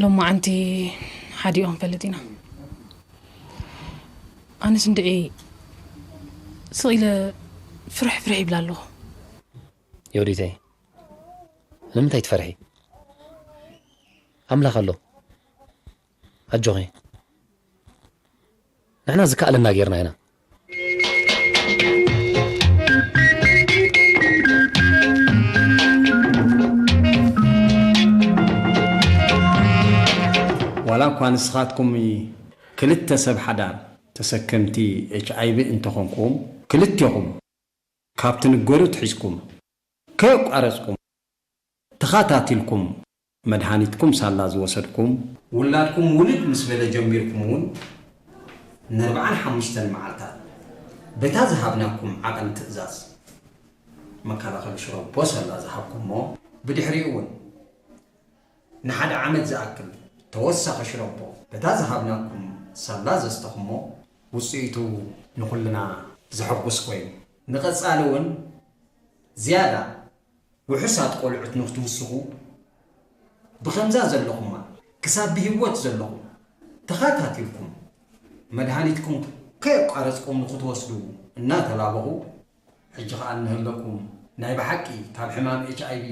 ሎማዓንቲ ሓዲኡ ክንፈልጥ ኢና። ኣነስ እንድዒ ስቕ ኢለ ፍርሕ ፍርሕ ይብላ ኣለኹ። ዮዲተይ፣ ንምንታይ ትፈርሒ? ኣምላኽ ኣሎ። ኣጆኺ። ንሕና ዝከኣለና ጌርና ኢና። ዋላ እኳ ንስኻትኩም ክልተ ሰብ ሓዳር ተሰከምቲ ኤች ኣይ ቪ እንተኾንኩም፣ ክልቴኹም ካብ ትንገሩ ትሒዝኩም ከየቋረጽኩም ተኻታቲልኩም መድሃኒትኩም ሳላ ዝወሰድኩም፣ ውላድኩም ውልድ ምስ በለ ጀሚርኩም እውን ንኣርብዓን ሓሙሽተን መዓልታት በታ ዝሃብናኩም ዓቐን ትእዛዝ መከላኸሊ ሽሮቦ ሳላ ዝሃብኩሞ፣ ብድሕሪኡ እውን ንሓደ ዓመት ዝኣክል ተወሳኺ ሽሮቦ በታ ዝሃብናኩም ሳላ ዘስተኹሞ፣ ውፅኢቱ ንኹልና ዘሐጉስ ኮይኑ፣ ንቐፃሊ እውን ዝያዳ ውሑሳት ቆልዑት ንክትውስኹ፣ ብኸምዛ ዘለኹማ ክሳብ ብህይወት ዘለኹም ተኻታቲልኩም መድሃኒትኩም ከየቋረጽኩም ንክትወስዱ እናተላበኹ፣ ሕጂ ኸኣ እንህለኩም ናይ ብሓቂ ካብ ሕማም ኤች ኣይ ቪ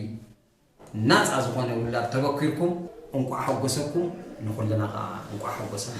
ናጻ ዝኾነ ውላድ ተበኲርኩም፣ እንቋዕ ሓጎሰኩም፣ ንኹልና ኸኣ እንቋዕ ሓጎሰና።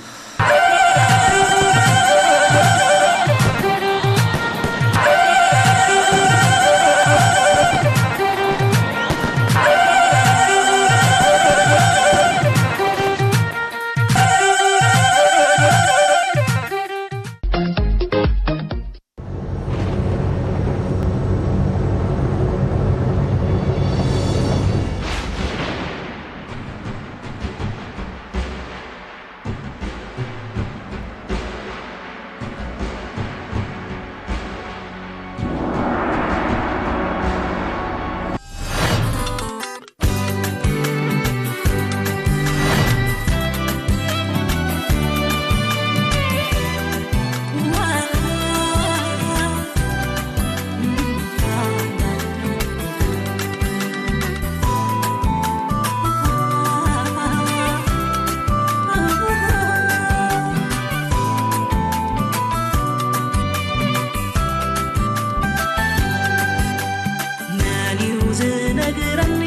መን እዩ ዝነግረኒ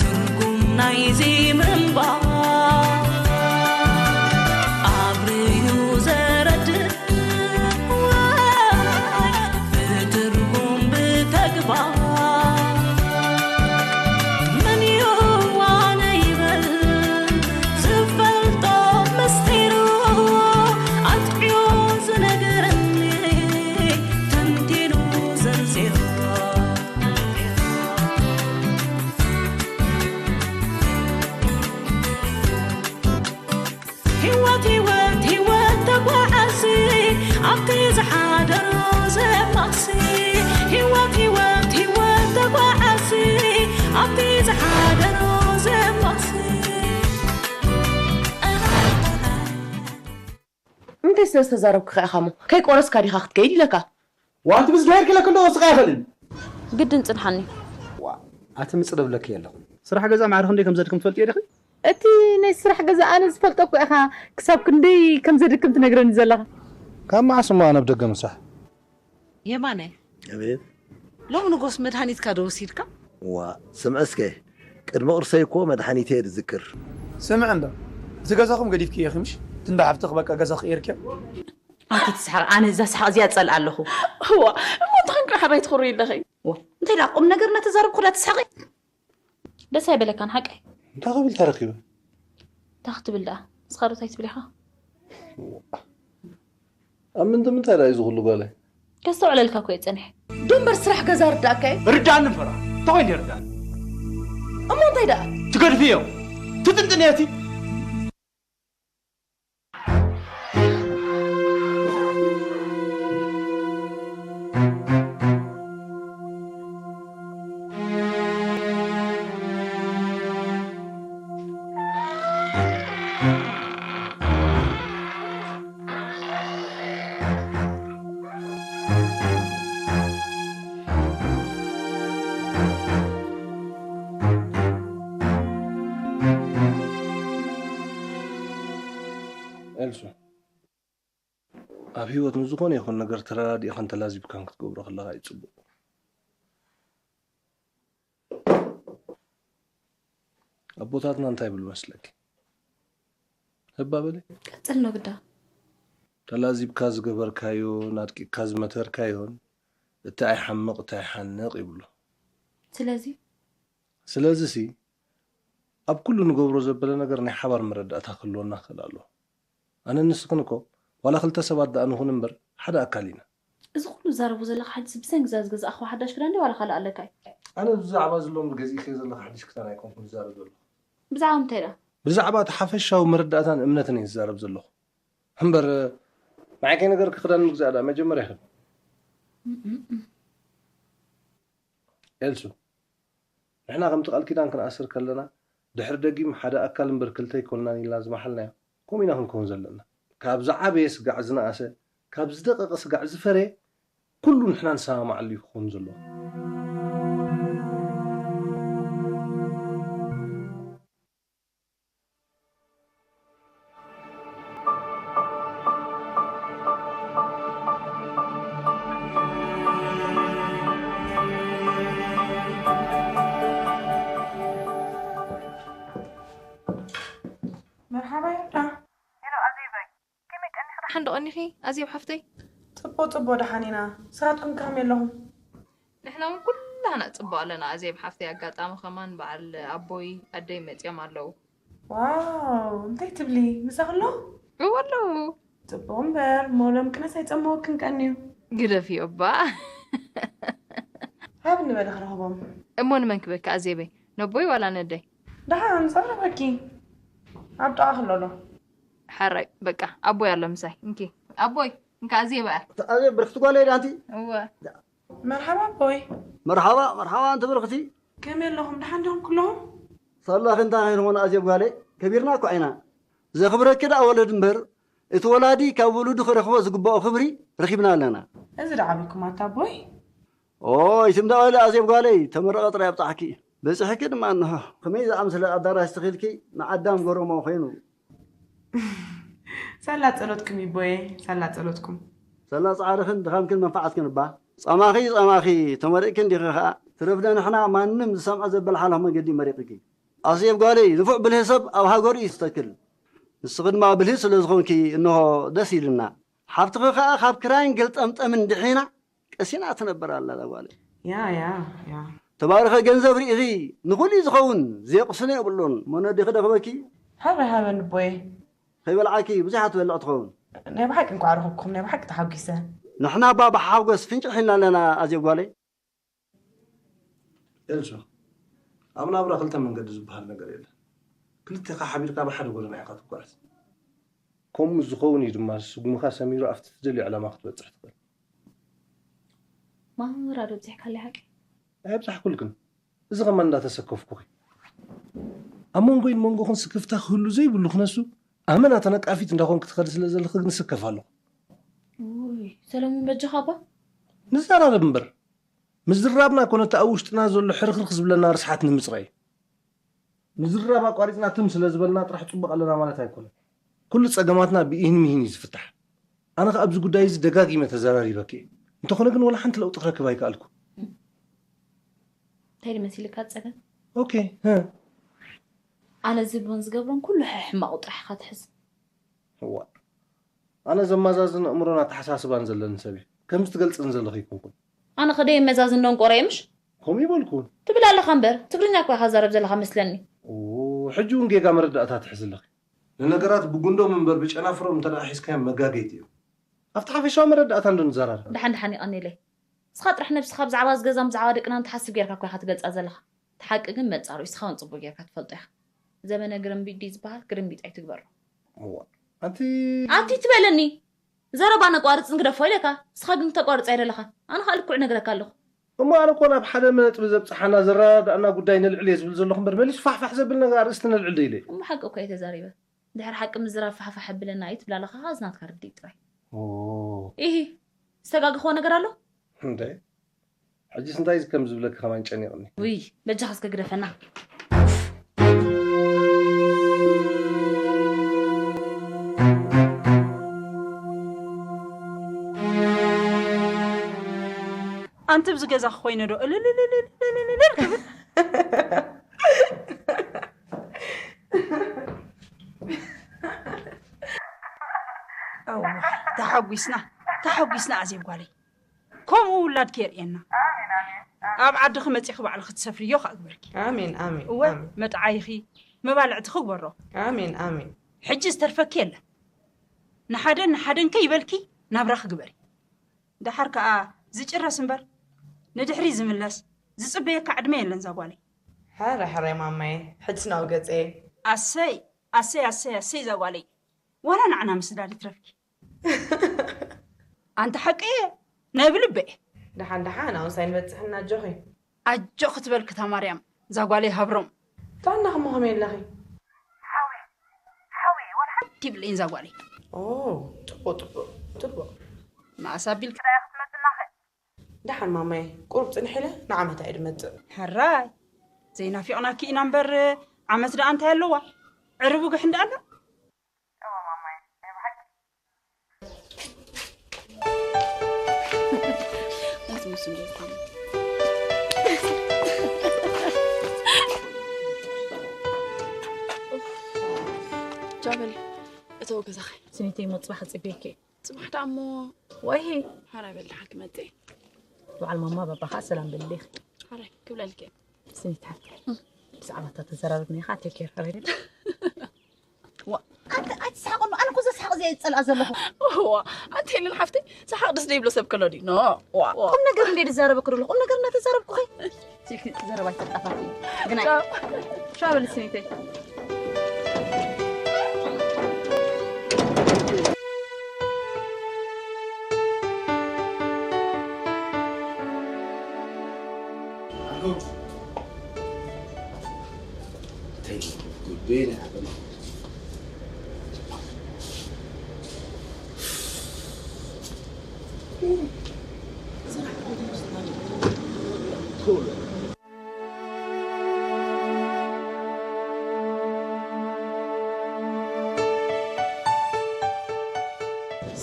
ትርጉም ናይዚ ምንባር? ኣብርዩ ዘረድእ ወይ ብትርጉም ብተግባር? መን እዩ ዋነ ይበል ዝፈልጦ ምስጢሩ ኣጥዕዮ ዝነግረኒ ተንቲኑ ዘርዚሩ። ህይወት ህይወት ህይወት ተጓዓዚ ኣብቲ ዝሓደሮ ዘማሲ። ህይወት ህይወት ህይወት ተጓዓዚ ኣብቲ ዝሓደሮ ዘማሲ። እንታይ ስለ ዝተዛረብኩ ኢኻ እሞ? ከይቆረስካ ዲኻ ክትከይድ ኢለካ? ዋንቲ ምስ ድሄር ክለክ እንዶ ወስኻ ይኽእልን። ግድን ጽንሓኒ። ዋ፣ ኣቲ ምጽደብ ለክ የለኹም። ስራሕ ገዛ ማዕረ ክንደይ ከም ዘድክም ትፈልጥዮ ዲኺ? እቲ ናይ ስራሕ ገዛ ኣነ ዝፈልጦ እኮ ኢኻ። ክሳብ ክንደይ ከም ዘድክም ትነግረኒ ዘለኻ። ካብ መዓስ እሞ ኣነ ኣብ ደገ ምስራሕ? የማነ። ኣቤት። ሎም ንጎስ መድሃኒትካ ዶ ወሲድካ? ዋ፣ ስምዕ እስከ። ቅድሚ ቁርሰይ እኮ መድሃኒተይ እየ ዝዝክር። ስምዕ እንዶ፣ እቲ ገዛኹም ገዲፍክዮ ኢኺ ምሽ? እቲ እንዳ ሓፍትኽ በቃ ገዛ ክቕይርክዮ? ኣቲ ትስሓቕ፣ ኣነ እዛ ስሓቕ እዚኣ ጸልኣ ኣለኹ። እዋ፣ እሞ እንታይ ክንከ ሓራይ ትኹሪ ኣለኺ? ዋ፣ እንታይ ደኣ ቁም ነገር እናተዛረብኩ ላ ትስሓቒ? ደስ ኣይበለካን ሓቀይ? እንታይ ክብል ተረኺበ? እንታይ ክትብል ደኣ? ንስኻ ዶ እንታይ ትብል ኢኻ? ኣብ ምንታይ ምንታይ ደኣ እዩ ዝኹሉ ጓለይ? ከስተውዕለልካ እኮ እየ ጸኒሐ። ዶ እምበር ስራሕ ገዛ ርዳእካ እዩ? ርዳእኒ እምበር፣ እንታይ ኮይኑ ርዳእኒ? እሞ እንታይ ደኣ? ትገድፍዮ፣ ትጥንጥንዮ እቲ ኤልሱ፣ ኣብ ህይወት ንዝኾነ ይኹን ነገር ተረዳዲእኻን ተላዚብካን ክትገብሮ ከለኻ እዩ ጽቡቕ። ኣቦታትና እንታይ ይብሉ መስለኪ? ህባ በለ። ቀጽል ነው ግዳ። ተላዚብካ ዝገበርካዮን ኣድቂቕካ ዝመተርካዮን፣ እቲ ኣይሓምቕ እቲ ኣይሓንቕ ይብሉ። ስለዚ? ስለዚሲ፣ ኣብ ኩሉ ንገብሮ ዘበለ ነገር ናይ ሓባር መረዳእታ ክህልወና ክኽእል ኣለዎ። ኣነ ንስኽን እኮ ዋላ ክልተ ሰባት ደኣ ንኹን እምበር ሓደ ኣካል ኢና። እዚ ኩሉ ዝዛረቦ ዘለኻ ሕጂ ብሰንኪ እዛ ዝገዛእኽዋ ሓዳሽ ክዳን ድዩ ዋላ ካልእ ኣለካ እዩ? ኣነ ብዛዕባ እዚ ሎሚ ገዚእክዮ ዘለኻ ሓድሽ ክዳን ኣይኮንኩን ዝዛረብ ዘለኹ። ብዛዕባ ምንታይ ደኣ? ብዛዕባ እቲ ሓፈሻዊ መረዳእታን እምነትን እየ ዝዛረብ ዘለኹ። እምበር ንዓይ ከይነገርኪ ክዳን ምግዛእ ደኣ መጀመርያ ይኽእል። ኤልሱ፣ ንሕና ከምቲ ቃል ኪዳን ክንኣስር ከለና፣ ድሕሪ ደጊም ሓደ ኣካል እምበር ክልተ ኣይኮንናን ኢልና ዝመሓልናዮ፣ ከምኡ ኢና ክንከውን ዘለና። ካብ ዝዓበየ ስጋዕ ዝነኣሰ፣ ካብ ዝደቐቐ ስጋዕ ዝፈረየ፣ ኩሉ ንሕና ንሰማማዓሉ እዩ ክኸውን ዘለዎ። መርሓባ ይርዳ። ሄሎ ኣዜበይ፣ ከመይ ቀኒኺ? ደሓን ዶ ቀኒኺ ኣዜብ ሓፍተይ? ጽቡቕ ጽቡቕ፣ ደሓን ኢና። ንስኻትኩም ከመይ ኣለኹም? ንሕና እውን ኩላህና ጽቡቕ ኣለና ኣዜብ ሓፍተይ። ኣጋጣሚ ከማን በዓል ኣቦይ ኣደይ መጺኦም ኣለዉ። ዋው፣ እንታይ ትብሊ? ምሳኺ ኣሎ? እወ ኣለዉ። ጽቡቕ እምበር፣ ሞሎም ቅነስ ኣይጸመወክን ቀንዩ። ግደፍዮ እባ። ሃብኒ በሊ ክረኽቦም። እሞ ንመን ክበኪ ኣዜበይ? ነቦይ ዋላ ነደይ? ደሓን፣ ዘረበኪ። ኣብ ጥቓ ክሎ ኣሎ። ሓራይ፣ በቃ፣ ኣቦይ ኣሎ ምሳይ። እንኪ፣ ኣቦይ፣ እንካ ኣዜብ እያ። ኣዜብ ብርክቲ ጓለይ ዳንቲ? እወ። መርሓባ ኣቦይ። መርሓባ፣ መርሓባ ኣንቲ ብርክቲ። ከመይ ኣለኹም? ደሓን ዲኹም ኩለኹም? ሳላኺ እንታይ ከይንኾን ኣዜብ ጓለይ፣ ከቢርና እኮ ኢና። ዘኽብረኪ ደኣ ወለድ እምበር፣ እቲ ወላዲ ካብ ውሉዱ ክረኽቦ ዝግብኦ ክብሪ ረኺብና ኣለና። እዚ ደኣ ዓቢኩም ኣታ ኣቦይ። ኦይ፣ ትም ደኣ ወለ ኣዜብ ጓለይ፣ ተመረቐ ጥራይ ኣብጻሕኪ። በጺሕኪ ድማ እንሆ። ከመይ ዝኣምሰለ ኣዳራሽ ተኺልኪ ንዓዳም ገረሞ ኮይኑ። ሳላ ጸሎትኩም ይቦየ፣ ሳላ ጸሎትኩም። ሳላ ጻዕርኽን ድኻምክን መንፈዓትክን እባ። ጻማኺ፣ ጻማኺ፣ ተመሪቕኪ እንዲኺ ኸኣ። ትረፍደ ንሕና ማንም ዝሰምዖ ዘበል ሓላፍ መንገዲ መሪቕኪ። ኣዜብ ጓለይ፣ ንፉዕ ብልሂ ሰብ ኣብ ሃገሩ እዩ ዝተክል። ንስኺ ድማ ብልሂ ስለ ዝኾንኪ እንሆ ደስ ኢልና። ሓብትኺ ኸኣ ካብ ክራይን ገልጠምጠምን ድሒና ቀሲና ትነብር ኣላ እዛ ጓለይ። ያ፣ ያ፣ ያ። ተባረኸ ገንዘብ ርኢኺ ንኹሉ እዩ ዝኸውን፣ ዘየቕስኖ የብሉን። እሞ ነዴኺ ዶ ክበኪ? ሃበ፣ ሃበ ንቦየ። ከይበልዓኪ ብዙሕ ትበልዕ ትኸውን። ናይ ብሓቂ እንኳዕ ረኸብኩም፣ ናይ ብሓቂ ተሓጒሰ። ንሕና እባ ብሓጎስ ፍንጭሕ ኢልና ኣለና ኣዜብ ጓለይ። ኤልሱ፣ ኣብ ናብራ ክልተ መንገዲ ዝበሃል ነገር የለን። ክልቴኻ ሓቢርካ ብሓደ ጎደና ኢኻ ትጓዓዝ። ከምኡ ምስ ዝኸውን እዩ ድማ ስጉምኻ ሰሚሩ ኣብቲ ትደልዮ ዕላማ ክትበጽሕ ትኽእል። ማራ ዶ ኣብዚሕካለይ ሓቂ? ኣይኣብዛሕኩልክን። እዚ ኸማን እንዳተሰከፍኩኺ። ኣብ መንጎይን መንጎኽን ስክፍታ ክህሉ ዘይብሉ ክነሱ፣ ኣመና ተነቃፊት እንዳኾንኪ ትኸዲ ስለ ዘለኺ ግን ስከፍ ኣለኹ። ውይ፣ ሰለሙን በጃኻ እባ። ንዘራረብ እምበር። ምዝራብና እኮ ነቲ ኣብ ውሽጥና ዘሎ ሕርኽርኽ ዝብለና ርስሓት ንምጽራይ እዩ። ምዝራብ ኣቋሪጽና ትም ስለ ዝበልና ጥራሕ ጽቡቕ ኣለና ማለት ኣይኮነን። ኩሉ ጸገማትና ብኢህን ሚህን እዩ ዝፍታሕ። ኣነ ከኣ ኣብዚ ጉዳይ እዚ ደጋጊመ ተዘራሪበኪ እየ። እንተኾነ ግን ወላ ሓንቲ ለውጢ ክረክብ ኣይከኣልኩ። እንታይ ድዩ መሲልካ ጸገም? ኦኬ፣ ህ። ኣነ ዝብሎን ዝገብሮን ኩሉ ሕሕማቑ ጥራሕ ኢኻ ትሕዝ። እዋ። ኣነ ዘመዛዝን ኣእምሮን ኣተሓሳስባን ዘለኒ ሰብ እየ። ከምዚ ትገልጽን ዘለኺ ኣይኮንኩን። ኣነ ከ ደየመዛዝን ደንቆሮ እየ ምሽ? ከምኡ ይበልኩን። ትብል ኣለኻ እምበር፣ ትግርኛ እኮ ኢኻ ትዛረብ ዘለኻ መስለኒ። ኦ፣ ሕጂ እውን ጌጋ መረዳእታ ትሕዚ ኣለኺ። ንነገራት ብጉንዶም እምበር ብጨናፍሮም እንተ ደኣ ሒዝካዮም መጋገይቲ እዮም። ኣብቲ ሓፈሻዊ መረዳእታ እንዶ ንዘራረብ። ደሓን ደሓን የቐንየለይ። ንስኻ ጥራሕ ነብስኻ ብዛዕባ እዚ ገዛን ብዛዕባ ደቅናን ትሓስብ ጌርካ እኮ ኢኻ ትገልጻ ዘለኻ። እቲ ሓቂ ግን በንጻሩ እዩ፣ ንስኻ እውን ጽቡቕ ጌርካ ትፈልጦ ኢኻ። ዘበነ ግርምቢጥ ድዩ ዝበሃል? ግርምቢጥ ኣይትግበሮ። እዋ፣ ኣንቲ ኣንቲ ትበለኒ። ዘረባ ነቋርጽ ንግደፎ ኢለካ። ንስኻ ግን ክተቋርጽ ኣይደለኻን። ኣነ ኸኣ ልክዕ ነግረካ ኣለኹ። እሞ ኣነ እኮ ናብ ሓደ ነጥቢ ዘብጽሓና ዘረዳድኣና ጉዳይ ነልዕል እየ ዝብል ዘለኹ እምበር መሊሱ ፋሕፋሕ ዘብል ነገር ኣርእስቲ ነልዕል ዶ ኢለ? እሞ ሓቂ እኮ እየ ተዛሪበ። ድሕሪ ሓቂ ምዝራብ ፋሕፋሕ ኣብለና እዩ ትብል ኣለኻ፣ እዚ ናትካ ርድኢት ጥራይ። ኦ። ኢሂ፣ ዝተጋገኽዎ ነገር ኣሎ? እንደ፣ ሕጂስ እንታይ ከም ዝብለኪ ከማን ጨኒቕኒ። ውይ፣ በጃኻ እስከ ግደፈና። ኣንቲ ብዚ ገዛ ክኮይነ ዶ እልልልልልልልልል ክብል? እዋ፣ ተሓጒስና፣ ተሓጒስና ኣዜብ ጓለይ። ከምኡ ውላድኪ የርእየና። ኣብ ዓድኺ መጺኺ ባዕልኺ ትሰፍርዮ ከኣ ግበርኪ። ኣሜን፣ ኣሜን፣ እወ፣ ኣሜን። መጥዓይኺ፣ መባልዕትኺ ግበሮ። ኣሜን፣ ኣሜን። ሕጂ ዝተርፈኪ የለን። ንሓደን ንሓደን ከይበልኪ ናብራኺ ግበሪ። ደሓር ከኣ ዝጭረስ እምበር ንድሕሪት ዝምለስ ዝጽበየካ ዕድመ የለን እዛ ጓለይ። ሕራይ፣ ሕራይ ማማየ፣ ሕጅስ ናብኡ ገጸ። ኣሰይ፣ ኣሰይ፣ ኣሰይ፣ ኣሰይ እዛ ጓለይ። ዋላ ንዓና ምስዳድ ይትረፍኪ። ኣንቲ ሓቂ እየ፣ ናይ ብልቢ እየ። ደሓን ደሓን፣ ኣውንሳይ ንበጽሕና ኣጆኺ። ኣጆ ክትበልኪ እታ ማርያም፣ እዛ ጓለይ ሃብሮም። ጥዕና ከሞ ከመይ ኣለኺ? ሓዊ፣ ሓዊ፣ ዋላ ሓንቲ ይብለይን እዛ ጓለይ። ኦ፣ ጽቡቕ፣ ጽቡቕ፣ ጽቡቕ። መኣስ ኣቢልኪ ክትመጽእና ኸ? ደሓን ማማየ፣ ቁሩብ ጽንሕ ኢለ ንዓመታ እየ ድመጽእ። ሕራይ፣ ዘይናፊቕናኪ ኢና እምበር፣ ዓመት ደኣ እንታይ ኣለዋ? ዕርቢ ጉሕ እንዳ ኣላ። እወ ማማየ፣ ናይ ብሓቂ። ኣትምስሉ ይኮኑ። ጃበል፣ እተው ገዛኸ። ስኒተይ፣ ሞ ጽባሕ ጽቤኪ። ጽባሕ ደኣ እሞ። ወይ። ሓራይ በል፣ ደሓን ክመጽእ እየ። በዓል ማማ ባባ ኸኣ ሰላም በልልይ። ሓራይ ክብለልኪ እየ። ስኒት ሓፍተይ፣ ብዛዕባ እታ ተዘራረብናያ ኸኣ ቴክ ኬር ሓራይ በል። ዋ፣ ኣንተ ኣይትስሓቐሉ፣ ኣነ እኮ እዛ ስሓቕ እዚኣ እየ ዝጸልኣ ዘለኹ። ዋ፣ ኣንተ ሄለን ሓፍተይ፣ ሰሓቕ ደስ ዘይብሎ ሰብ ከሎ ድዩ? ኖ፣ ዋ፣ ዋ። ቁም ነገር እንደ ዝዛረበኩ ዘለኹ፣ ቁም ነገር እናተዛረብኩ ኸይ። ስልኪ ዘረባ ኣይተጣፋፊ። ግናይ። ቻው። ቻው በል ስኒተይ።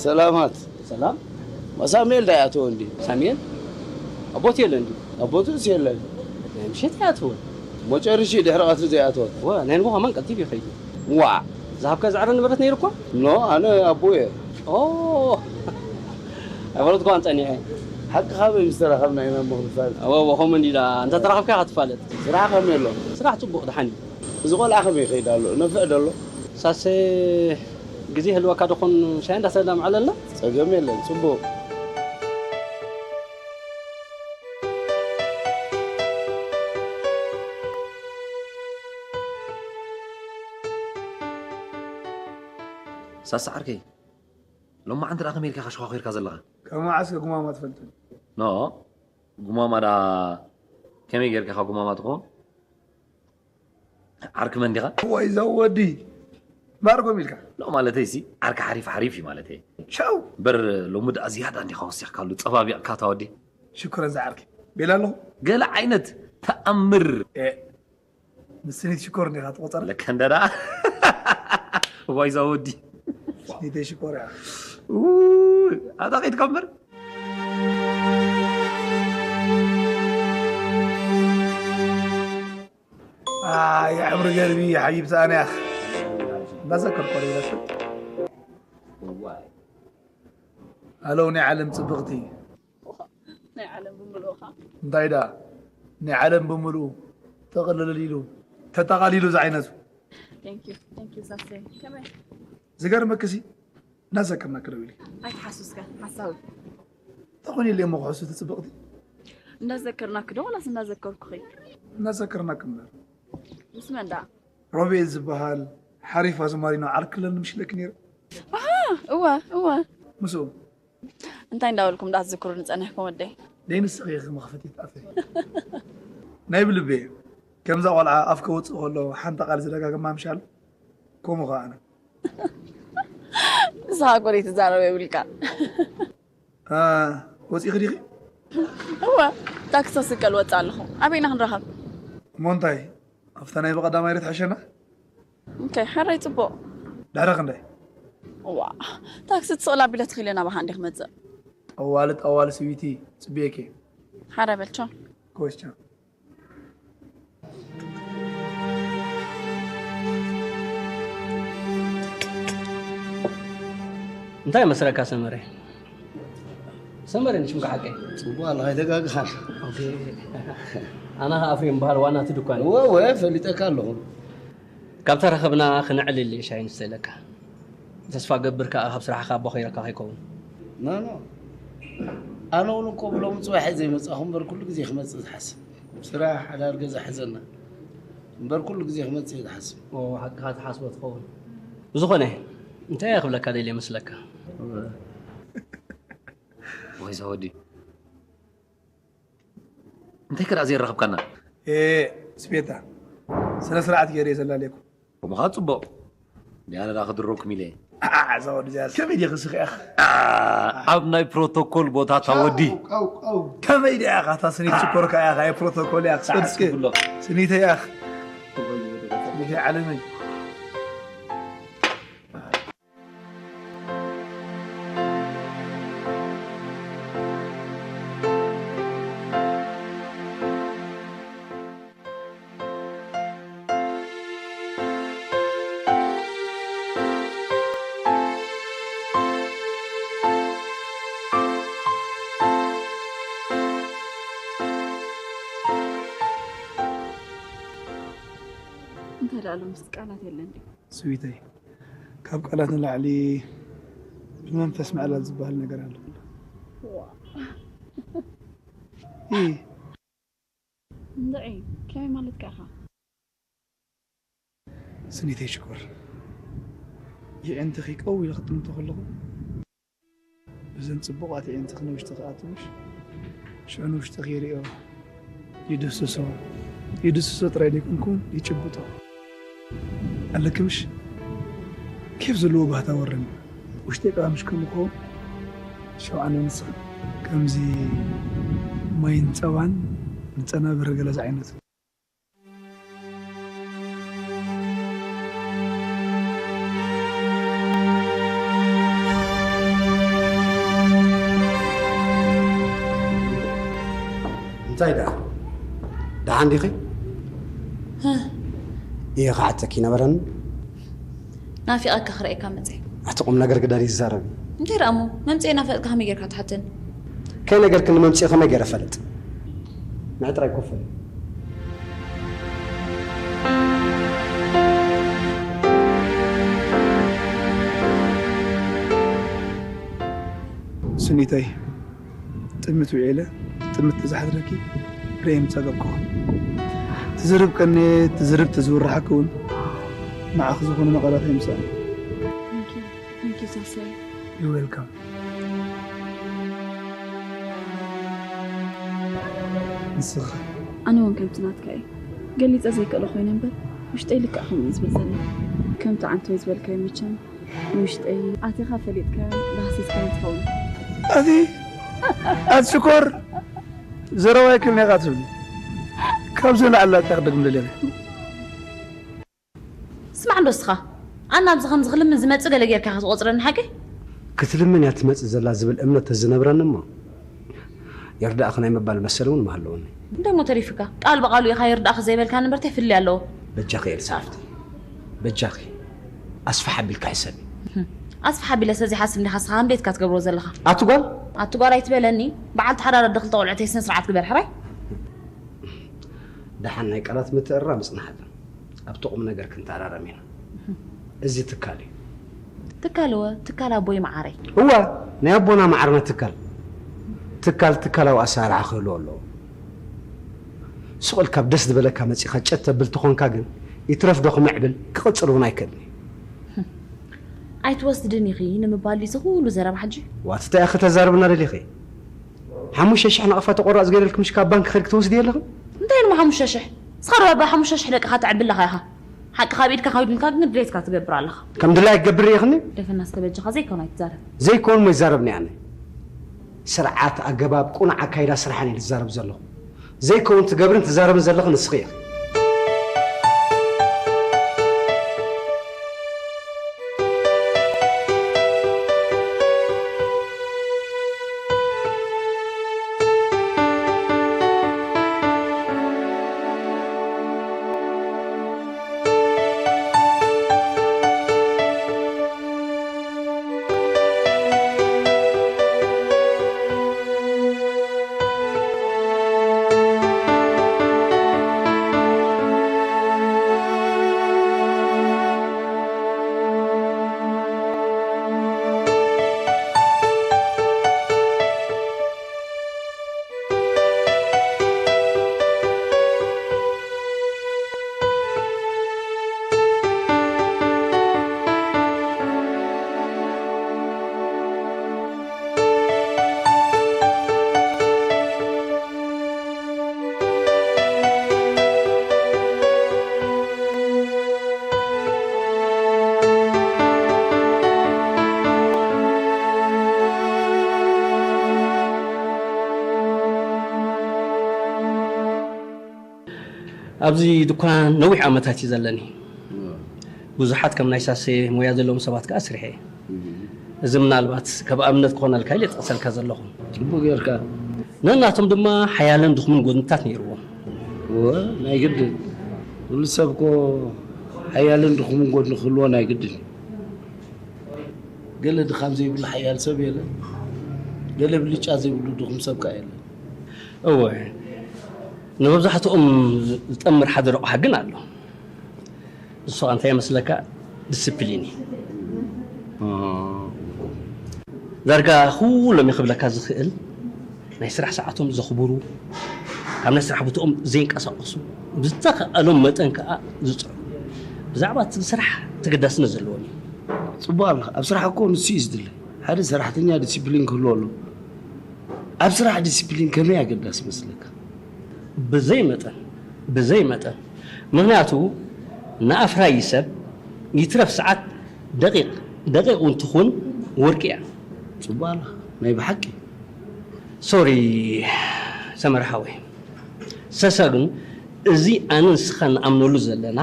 ሰላማት። ሰላም። ማ ሳሙኤል ዳኣ ይኣተወ እንዲ? ሳሙኤል? ኣቦት የለ እንዲ? ኣቦትስ የለን። ናይ ምሸት ይኣተወ። ሞ ጨርሺ ድሕሪ ቀትሪ ዘይኣተወ? ወ፣ ናይ ንጎ ከማን ቀልጢፍ ይኸይድ። ዋ። ዝሃብካ ዝዕረ ንብረት ነይሩ እኮ? ኖ፣ ኣነ ኣቦ እየ። ኦ። ኣይፈለጥኳን ጸኒሐ። ሓቂ ካበይ ምስ ተራኸብና ኢና እሞ ክንፋለጥ? እወ፣ እወ፣ ከምኡ እንዲ ኢላ። እንተ ተራኸብካ ኢኻ ትፋለጥ። ስራሕ ከመይ ኣሎ? ስራሕ ጽቡቕ ደሓን እዩ። እዚ ቆልዓ ከመይ ይኸይድ ኣሎ? ነፍዕ ዶ ኣሎ? ሳሴ፣ ግዜ ይህልወካ ዶ ኾን ሻሂ እንዳሰተና ምዕለልና? ጸገም የለን፣ ጽቡቕ። ሳሳ ዓርከይ፣ ሎማዓንቲ ደኣ ከመይ ኢልካ ኢኻ ሸዃኺርካ ዘለኻ? ካብ መዓስ ከ ጉማማ ትፈልጥኒ? ኖ፣ ጉማማ ደኣ ከመይ ጌርካ ኢኻ ጉማማ ትኾን? ዓርኪ መን ዲኻ? ዋይ፣ እዛ ወዲ። እምበኣር ኮም ኢልካ። ኖ፣ ማለተይሲ፣ ዓርኪ ሓሪፍ ሓሪፍ እዩ ማለተይ። ሻው! እምበር፣ ሎሚ ደኣ ዝያዳ እንዲኻ ወሲኽካሉ፣ ጸባቢቕካ እታ ወዲ። ሽኮር እዛ ዓርኪ። ቤላ ኣለኹ። ገለ ዓይነት ተኣምር። ኤ፣ ንስኒት ሽኮር እንዲኻ ትቖጸራ? ለከ እንደ ደኣ። ዋይ፣ እዛ ወዲ። ስኒተይ ሽኮር እያ። ውይ፣ ኣታ ከይትካ እምበር። ኣይ፣ ዕምሪ ገርቢ ሓቢብቲ ኣነ ያኽ። እንዳዘከርኮ ዶ ይመስል? ሃሎ፣ ናይ ዓለም ጽብቕቲ። ናይ ዓለም ብምልኡኻ። እንታይ ደኣ? ናይ ዓለም ብምልኡ፣ ጥቕልል ኢሉ፣ ተጠቓሊሉ ዝዓይነቱ። Thank you፣ thank you ዛሴ። ከመይ? ዝገርመክሲ፣ እናዘከርናኪ ደው ኢለ። ኣይትሓስብ እስከ፣ ሓሳዊ። እንታይ ኾይነ ኢለ እሞ ክሕሱ እቲ ጽብቕቲ? እንዳዘከርናኪ ዶ ዋላስ እንዳዘከርኩኺ? እናዘከርናኪ እምበር። ምስ መን ደኣ? ሮቤል ዝበሃል ሓሪፍ ኣዝማሪኖ ዓርኪ ኣለኒ ምሽ ኢለኪ ነይረ። ኣሃ፣ እወ፣ እወ። ምስኡ። እንታይ እንዳበልኩም ደኣ ትዝክሩኒ ጸኒሕኩም ወደይ? ደይ ንስኺ ኢኺ መኽፈቲት ኣፈይ። ናይ ብልበይ። ከምዛ ቆልዓ ኣፍ ከውጽእ ከሎ ሓንቲ ቃል ዝደጋግማ ምሻል? ከምኡ ኸኣ ኣነ። ንስኻ እኮ ዘይትዛረብ የብልካ። እ፣ ወጺእኺ ዲኺ? እወ፣ ታክሲ ስቀል ወጽእ ኣለኹ። ኣበይ ኢና ክንራኸብ? እሞ እንታይ፣ ኣብታ ናይ ብቐዳማይ ዶ ትሕሸና? ኦኬ፣ ሕራይ ጽቡቕ። ድሕሪ ክንደይ? እዋ፣ ታክሲ ትስቕል ኣቢለ ተኺለ ናባኻ እንዴ ክመጽእ? ጠዋሊ፣ ጠዋሊ ስዊቲ፣ ጽብየኪ። ሓራ በል ቻው። ጎሽ ቻው። እንታይ መስለካ ሰመረ? ሰመረ ንሽምካ ሓቀይ? ጽቡቕ ኣለኻ፣ ኣይተጋግኻን። ኦኬ። ኣና ኸኣ ኣፍሬም በሃል ዋና እቲ ድኳን። እወ፣ እወ፣ ፈሊጠካ ኣለኹ። ካብ ተረኸብና ክንዕልል ሻሂ ንስተይለካ። ተስፋ ገብር ከኣ ካብ ስራሕኻ ኣቦ ከይረካ ከይከውን። ኖ፣ ኖ። ኣነ እውን እኮ ብሎም ጽባሕ ዘይመጻኹ እምበር ኩሉ ግዜ ክመጽእ ዝሓስብ። ስራሕ፣ ሓዳር፣ ገዛ ሒዘና። እምበር ኩሉ ግዜ ክመጽእ እየ ዝሓስብ። ኦ፣ ሓቅኻ ትሓስቦ ትኸውን። ብዝኾነ፣ እንታይ እየ ክብለካ ደልየ መስለካ? ወይ ዘወዲ። እንታይ ክረኣ ዘየራኸብካና? ኤ፣ ስቤታ፣ ስነ ስርዓት ገይረ እየ ዘላለየኩም። ከምኻ ጽቡቕ። ዲያነ ደኣ ክድረኩም ኢለ እየ። ኣዓ፣ እዛ ወዲ እዚኣ ከመይ ዲኻ ስኺ ኢኻ? ኣዓ፣ ኣብ ናይ ፕሮቶኮል ቦታ እታ ወዲ። ቀው፣ ቀው፣ ቀው። ከመይ ዲያ ኢኻ እታ ስኒት ሽኮር ከኣ ኢኻ፣ ኣይ ፕሮቶኮል ኢኻ፣ ክሰድስኪ። ኣስብሎ። ስኒተይ ኢኻ። ስኒተይ ዓለመይ። እንታይ ደኣ ሎምስ ቃላት የለን ድዩ? ስዊተይ፣ ካብ ቃላት ንላዕሊ ብመንፈስ ምዕላል ዝበሃል ነገር ኣሎ። ኢ እንድዒ፣ ከመይ ማለትካ ኢኻ? ስኒተይ ሽኮር፣ የዒንትኺ ቀው ኢለ ክጥምቶ ከለኹ፣ እዘን ጽቡቓት የዒንትኺ ንውሽጢ ክኣትውሽ፣ ሽዑ ንውሽጥኺ ይርእዮ፣ ይድስሶ፣ ይድስሶ ጥራይ ዘይኮንኩን ይጭብጦ። ኣለኪ ምሽ? ኬፍ ዘለዎ ባህታ ወረኒ። ውሽጠይ ቀባምሽ ከም ክኸውን ሸውዓነ ንስኽን ከምዚ ማይን ጸባን ንጸናብር ገለ ዝዓይነቱ። እንታይ ደኣ ደሓን ዲኺ? እየ ክሓተኪ ነበረኒ። ናፊቐካ ክርእየካ መፀ። ኣቲ ቁም ነገር ግደል ይዛረብ። እንታይ ደኣ እሞ መምፅኤ ናፈጥካ ከመይ ጌርካ ትሓተኒ? ከይነገርክኒ መምፅኤ ከመይ ገይረ ፈልጥ? ንዒ ጥራይ ኮፍ በሊ። ስኒተይ ጥምት ውዒለ ጥምት ዝሓድረኪ ርእየ ምፀገብክኹ። ትዝርብ ቀንየ ትዝርብ ተዝውርሓኪ እውን ንዓኺ ዝኾኑ መቐላት ኣይምሰኣን። Thank you. Thank you ሳሰይ። You welcome። ንስኺ ኣነ እውን ከምቲ ናትካ እየ ገሊፀ ዘይክእሎ ኮይነ እምበር ውሽጠይ ልክዕ ከምኡ እዩ ዝብል ዘሎ። ከምቲ ዓንቶይ ዝበልካዮ መቸም ንውሽጠይ ኣቲኻ ፈሊጥካዮን ዳህሲስካዮን ትኸውን። ኣቲ ኣቲ ሽኮር ዘረባ ይክልኒ ኢኻ ትብል ካብዚ ንላዕሊ እንታይ ክደግም ደልየ ስማዕ እንዶ እስኻ ኣነ ኣብዚ ከምዚ ክልምን ዝመጽእ ገለ ጌርካ ኢኻ ዝቖጽረኒ ሓቂ ክትልምን እያ ትመጽእ ዘላ ዝብል እምነት ተዝነብረኒ እሞ ይርዳእኺ ናይ ምባል መሰል እውን ምሃለወኒ። እንደሞ ተሪፍካ ቃል ብቓሉ ኢኻ ይርዳእኺ ዘይበልካኒ እምበር ታይ ፍልልይ ኣለዎ? በጃኺ ኤልሳ ሓፍተይ በጃኺ ኣስፍሕ ኣቢልኪ ሕሰቢ። ኣስፍሕ ኣቢለ ሰዚ ሓስብ እንዲኻ እስኻ እንዴት ኢኻ ትገብሮ ዘለኻ? ኣቲ ጓል ኣቲ ጓል ኣይትበለኒ በዓልቲ ሓዳር ኣደ ክልተ ቆልዑተይ ስነ ስርዓት ግበር ሕራይ። ደሓን ናይ ቃላት ምትእርራም ይጽንሓልና። ኣብቲ ቁምነገር ክንተኣራረም ኢና። እዚ ትካል እዩ። ትካል እወ ትካል ኣቦይ መዓረይ። እወ ናይ ኣቦና መዓርና ትካል። ትካል ትካላዊ ኣሰራርሓ ክህልዎ ኣለዎ። ሱቕ ኢልካ ኣብ ደስ ዝበለካ መጺኻ ጨት ተብል ተኾንካ ግን ይትረፍ ዶ ክምዕብል ክቕጽል እውን ኣይክእልን እዩ። ኣይትወስድን ኢኺ ንምባል ድዩ እዚ ኩሉ ዘረባ ሕጂ? ዋትታ ኢኺ ተዛርብና ደሊኺ? ሓሙሽተ ሽሕ ናቕፋ ተቆራጽ ገይረልኪ ምሽ ካብ ባንክ ከድኪ ትወስድዮ ኣለኺ? እንታይ ኢልሞ ሓሙሽተ ሽሕ? ንስኻ ዶ ኣባ ሓሙሽተ ሽሕ ደቅኻ ተዕቢ ኣለኻ ኢኻ? ሓቅኻ ኣብ ኢድካ ካብ ድልካ ግን ድሌትካ ትገብር ኣለኻ። ከም ድላይ ክገብር እየ ክኒ? ደፈና እስከ በጃኻ ዘይከውን ኣይትዛረብ። ዘይከውን እሞ ይዛረብ እኒ ኣነ። ስርዓት፣ ኣገባብ፣ ቁኑዕ ኣካይዳ ስራሕን እየ ዝዛረብ ዘለኹ። ዘይከውን ትገብርን ትዛረብን ዘለኺ ንስኺ ኢኺ። ኣብዚ ድኳን ነዊሕ ዓመታት እዩ ዘለኒ። ብዙሓት ከም ናይ ሳሴ ሞያ ዘለዎም ሰባት ከኣ ስርሐ። እዚ ምናልባት ከም ኣብነት ክኾነልካ ኢለ ጠቕሰልካ ዘለኹ። ጽቡቕ ጌርካ። ነናቶም ድማ ሓያልን ድኹምን ጎድንታት ነይርዎም። እወ፣ ናይ ግድን። ኩሉ ሰብ እኮ ሓያልን ድኹምን ጎድኒ ክህልዎ ናይ ግድን እዩ። ገለ ድኻም ዘይብሉ ሓያል ሰብ የለን። ገለ ብልጫ ዘይብሉ ድኹም ሰብ ከኣ የለን። እወ፣ ንመብዛሕትኦም ዝጠምር ሓደ ረቑሓ ግን ኣሎ። ንሱ እንታይ ይመስለካ? ዲስፕሊን እዩ። ዳርጋ ኩሎም እዩ ክብለካ ዝኽእል፣ ናይ ስራሕ ሰዓቶም ዘኽብሩ፣ ካብ ናይ ስራሕ ቦትኦም ዘይንቀሳቐሱ፣ ብዝተኸኣሎም መጠን ከኣ ዝጽዕሩ፣ ብዛዕባ እቲ ስራሕ ተገዳስነት ዘለዎም እዩ። ጽቡቕ ኣለኻ። ኣብ ስራሕ እኮ ንሱ እዩ ዝድለ። ሓደ ሰራሕተኛ ዲሲፕሊን ክህልዎ ኣለዎ። ኣብ ስራሕ ዲሲፕሊን ከመይ ኣገዳሲ ይመስለካ? ብዘይ መጠን፣ ብዘይ መጠን። ምኽንያቱ ንኣፍራዪ ሰብ ይትረፍ ሰዓት ደቂቕ፣ ደቂቕ እውን ትኹን ወርቂ እያ። ጽቡቕ ኣለኻ። ናይ ብሓቂ። ሶሪ ሰመረ ሓወይ። ሰሰ ግን እዚ ኣነ ንስኻ ንኣምነሉ ዘለና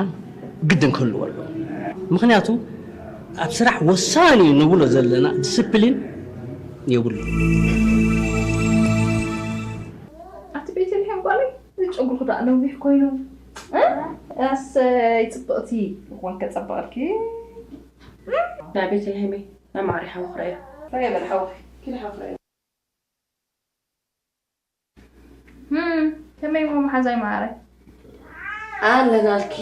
ግድን ክህልዎ ኣለዎ። ምኽንያቱ ኣብ ስራሕ ወሳኒ እዩ ንብሎ ዘለና ዲስፕሊን የብሉ። ኣቲ ቤተልሔም ጓለይ፣ እዚ ጨጉርኺ ደኣ ነዊሕ ኮይኑ። እ? ኣሰይ፣ ጽብቕቲ። እዋን ከጸብቐልኪ። ናይ ቤተልሔመይ፣ ናይ ማዕሪ ሓዊ ክረዮ። ረየ በል ሓዊ፣ ኪዲ ሓዊ ክረዮ። ህም፣ ከመይ እሞ መሓዛይ ማዕረ? ኣለናልኪ፣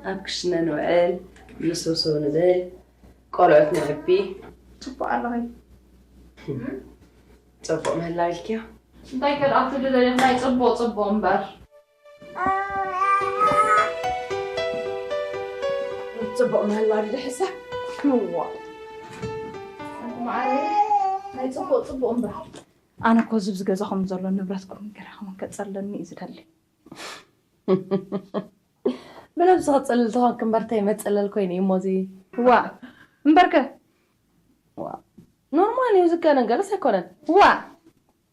ኣብ ክሽነ ንውዕል፣ ንስውስው ንብል፣ ቆልዑት ነዕቢ። ጽቡቕ ኣለኺ። ጽቡቕ ምህላው ኢልክዮ። እንታይ ከድኣ ክትብሊ ደሊኺ? ናይ ጽቡቕ ጽቡቕ እምበር። ጽቡቕ ምህላው ድዩ ዝሕሳብ? እዋ። ኣንቲ መዓረይ፣ ናይ ጽቡቕ ጽቡቕ እምበር። ኣነ እኮ እዚ ኣብዚ ገዛኹም ዘሎ ንብረትኩም ገለ ክመን ከጸለኒ እዩ ዝደሊ። ብነብስኺ ጽልል ተኾንኪ እምበር ተይመጸለል ኮይነ እዩ እሞ እዚ። ዋ፣ እምበርከ? ዋ፣ ኖርማል እዩ፣ ዝጋነ ገለስ ኣይኮነን። ዋ።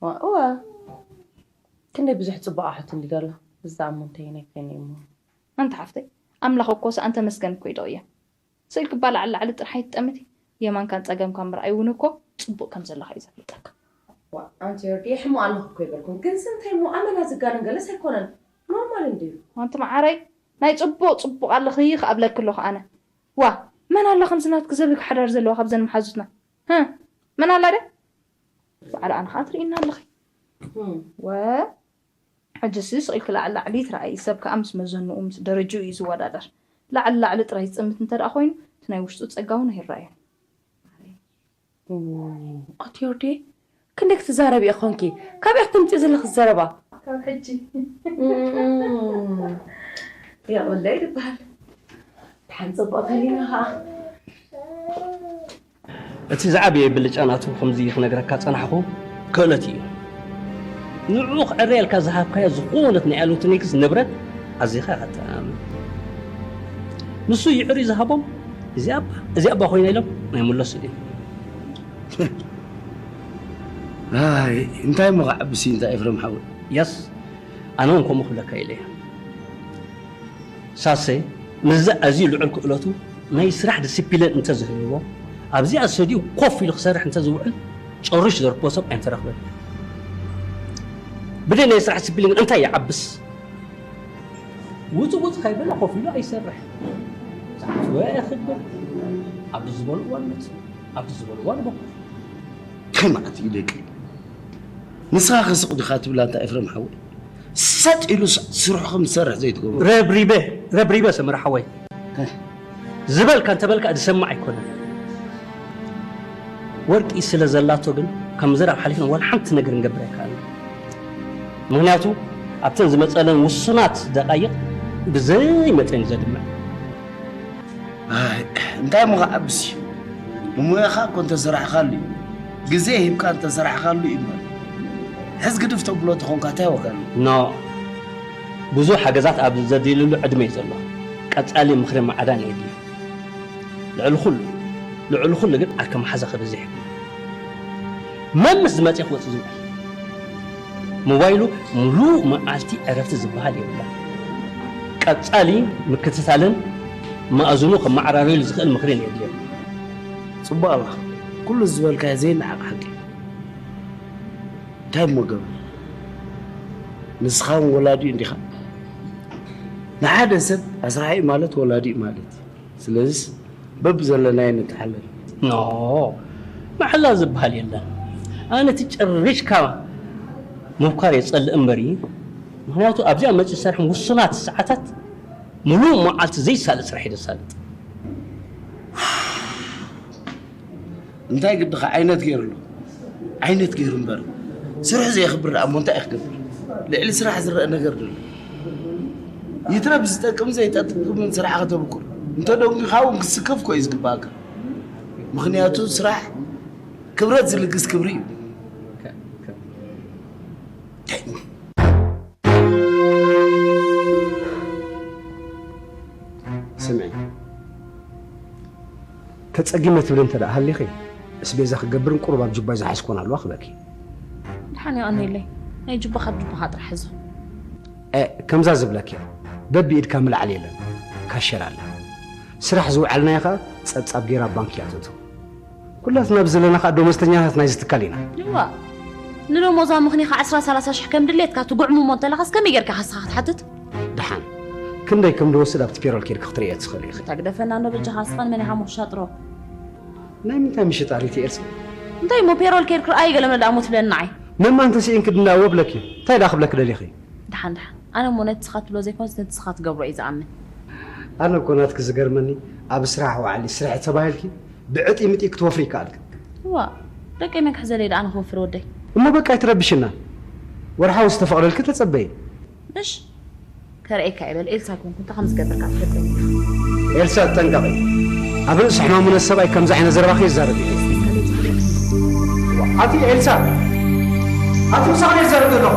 ዋ፣ እዋ። ክንደይ ብዙሕ ጽቡቕ ኣሕት እንዲ ዘሎ። እዛ እሞ እንተይናይ ኮይነ እዩ እሞ። ኣንቲ ሓፍተይ፣ ኣምላኽ እኮ ሰኣን ተመስገን እኮ እዩ ደቕያ። ስእልኪ እባ ላዕሊ ላዕሊ ጥራሕ ኣይትጠምቲ። የማንካን ጸገምካን ምርኣይ እውን እኮ ጽቡቕ ከም ዘለኻ እዩ ዘፍልጠካ። ዋ፣ ኣንቲ ዮርዲ፣ ሕሙቕ ኣለኹ እኮ ኣይበልኩን። ግን ስንታይ እሞ ኣመና ዝጋነን ገለስ ኣይኮነን። ኖርማል እንድዩ። ኣንቲ መዓረይ፣ ናይ ጽቡቕ ጽቡቕ ኣለኺ ክኣብለኪ ኣለኹ ኣነ። ዋ፣ መን ኣላ ከምዚ ናትኪ ዘብልኪ ሓዳር ዘለዋ ካብዘን መሓዙትና? ህ፣ መን ኣላ ድያ? ባዕላ ኣነ ኸኣ ትርእይና ኣለኺ። እም። ወ፣ ሕጂሲ ስቕ ኢልኪ ላዕሊ ላዕሊ ትረኣዪ፣ ሰብ ከኣ ምስ መዘንኡ ምስ ደረጅኡ እዩ ዝወዳደር። ላዕሊ ላዕሊ ጥራይ ዝጥምት እንተ ደኣ ኮይኑ፣ እቲ ናይ ውሽጡ ጸጋ እውን ኣይረኣዮን። ኡ፣ ኣቲ ዮርዲ፣ ክንደይ ክትዛረቢ ኢኺ ኮንኪ? ካበይ ክትምጪ ዘለኺ ዘረባ? ካብ ሕጂ። እም፣ የቕለይ ዝበሃል። ደሓን ጽቡቕ ተሊና ኸኣ። እቲ ዝዓበየ ብልጫ ናቱ ከምዚ ክነግረካ ጸናሕኩ ክእለት እዩ። ንዕኡ ክዕረየልካ ዝሃብካዮ ዝኾነት ናይ ኤሌክትሮኒክስ ንብረት ኣዚኻ ኢኻ ትኣምን። ንሱ ይዕርዩ ዝሃቦም እዚኣ እባ፣ እዚኣ እባ ኮይና ኢሎም ኣይምለሱን እዮም። ኣይ፣ እንታይ እሞ ክዓብስ እዩ እንታይ ኤፍረም ሓወይ? የስ፣ ኣነ እውን ከምኡ ክብለካ ኢለ እየ። ሳሴ፣ ምስዚ ኣዝዩ ልዑል ክእለቱ ናይ ስራሕ ዲሲፕሊን እንተዝህልዎ፣ ኣብዚኣ ሰዲኡ ኮፍ ኢሉ ክሰርሕ እንተዝውዕል፣ ጨሪሹ ዘርክቦ ሰብ ኣይምተረኽበን። ብደይ ናይ ስራሕ ዲሲፕሊን እንታይ ይዓብስ? ውጽእ ውጽእ ከይበለ ኮፍ ኢሉ ኣይሰርሕ። ሰዓት ወይ ኣየኽብር። ኣብዚ ዝበልዎ እዋን መጽእ፣ ኣብዚ ዝበልዎ እዋን በኩር። እንታይ ማለት እዩ ደቂ? ንስኻ ከ ስቕ ዲኻ ትብላ እንታ ኤፍረም ሓወይ? ሰጥ ኢሉ ስ-፣ ስርሑ ከም ዝሰርሕ ዘይትገብሮ። ረብሪበ፣ ረብሪበ ሰመረ ሓወይ። እ። ዝበልካ እንተበልካ ዝሰማዕ ኣይኮነን። ወርቂ ስለ ዘላቶ ግን ካብ ምዝራብ ሓሊፍና ዋላ ሓንቲ ነገር ክንገብር ኣይከኣልናን። ምኽንያቱ ኣብተን ዝመጸለን ውሱናት ደቃይቕ ብዘይ መጠን እዩ ዘድምዕ። ኣይ፣ እንታይ እሞ ክዓብስ እዩ? ብሞያኻ እኮ እንተሰራሕካሉ እዩ። ግዜ ሂብካ እንተሰራሕካሉ እዩ እምበር። ሕዝ ግድፍ ተብሎ ተኾንካ እንታይ ዋጋ ኣለዎ? ኖ። ብዙሕ ሓገዛት ኣብ ዘድልየሉ ዕድመ እዩ ዘሎ። ቀጻሊ ምኽሪ ምዕዳን የድልዮ። ልዕሊ ኩሉ፣ ልዕሊ ኩሉ ግን ዓርኪ መሓዛ ከብዝሕ የብሉን። መን ምስ ዝመጸ ክወጽእ ዝውዕል። ሞባይሉ ምሉእ መዓልቲ ዕረፍቲ ዝበሃል የብላን። ቀጻሊ ምክትታልን መኣዝኑ ከመዓራረዩሉ ዝኽእል ምኽርን የድልዮ። ጽቡቕ ኣላ። ኩሉ ዝበልካዮ ዘይነዓቕ ሓቂ። እንታይ እሞ ገብር? ንስኻ እውን ወላዲኡ እንዲኻ። ንሓደ ሰብ ኣስራሒኡ ማለት ወላዲኡ ማለት እዩ። ስለዚስ በብዘለናዮ ንተሓለል። ኖ፣ መሓላ ዝበሃል የለን። ኣነ እቲ ጨሪሽካ ምብኳር የጸልእ እምበሪ፣ ምኽንያቱ ኣብዚኣ መጺኡ ዝሰርሕ ውሱናት ሰዓታት ምሉእ መዓልቲ ዘይሳለጥ ስራሕ እዩ ዘሳልጥ። እንታይ ግድኻ ዓይነት ገይሩ ኣሎ? ዓይነት ገይሩ እምበር፣ ስርሑ ዘየኽብር ደኣ እሞ እንታይ እዩ ክገብር? ልዕሊ ስራሕ ዝረአ ነገር ዶ ኣሎ? ይትረፍ ዝጠቅም ዘይጠቅምን ስራሕ ከተብቁር። እንተደንጒኻ እውን ክስከፍ እኮ እዩ ዝግባእካ። ምኽንያቱ ስራሕ ክብረት ዝልግስ ክብሪ እዩ። ስምዒ፣ ተጸጊመ ትብሊ እንተ ደኣ ሃሊኺ፣ እስቤዛ ክገብርን ቁሩብ ኣብ ጁባይ ዝሓዝኮን ኣለዋ ክብለኪ። ደሓን የቐንየለይ። ናይ ጁባኻ ኣብ ጁባኻ ጥራሕ ሕዞ። እ፣ ከምዛ ዝብለኪ እያ። በቢ ኢድካ ምልዓል የለን። ካሸር ኣላ። ስራሕ ዝወዓልናዮ ኸኣ ጸብጻብ ገይራ ባንክ እያ ተእትው። ኩላትና ብዘለና ኸኣ ደሞዝተኛታት ናይዚ ትካል ኢና። እዋ፣ ንደሞዛ ምኽኒኻ ዕስራ ሰላሳ ሽሕ ከም ድሌትካ ትጉዕምሞ እንተለኻስ ከመይ ጌርካ ከስኻ ክትሓትት? ደሓን፣ ክንደይ ከም ዝወስድ ኣብቲ ፔሮል ኬድኪ ክትርእዮ ትኽእሊ ኢኺ። እታ ግደፈና እንዶ በጃኻ፣ ንስኻን መን ኢኻ ምኽሻጥሮ? ናይ ምንታይ ምሽጣር እቲ ኤልሳ? እንታይ እሞ ፔሮል ኬድኪ ርኣይ ገለ መለ ደኣ እሞ ትብለኒ ንዓይ? መማ እንተስኢንኪ ድንዳእ ወብለኪ፣ እንታይ ደኣ ክብለኪ ደሊኺ? ደሓን ደሓን። ኣነ እሞ ነቲ ንስኻ ትብሎ ዘይኮነስ ነቲ ንስኻ ትገብሮ እየ ዝኣምን። ኣነ እኮ ናትኪ ዝገርመኒ፣ ኣብ ስራሕ ውዓሊ ስርሒ ተባሂልኪ ብዕጥይ ምጥይ ክትወፍሪ ይከኣልኪ። እዋ፣ ደቀይ መን ክሕዘለይ ደኣ ኣነ ክወፍር ወደይ? እሞ በቃ ኣይትረብሽና። ወርሓዊ ዝተፈቕደልኪ ተጸበዪ። እሽ፣ ከርእየካ እየ በል። ኤልሳ ኣይኮንኩ፣ እንታይ ከም ዝገብርካ ትፈልጠኒ ኢኻ። ኤልሳ፣ ጠንቀቒ። ኣብ ርእሲ ሕማሙነት ሰብኣይ ከምዚ ዓይነት ዘረባ ከይዛረብ እዩ። ኣቲ ኤልሳ፣ ኣቲ ምሳኻ እየ ዝዛረብ ዘለኹ።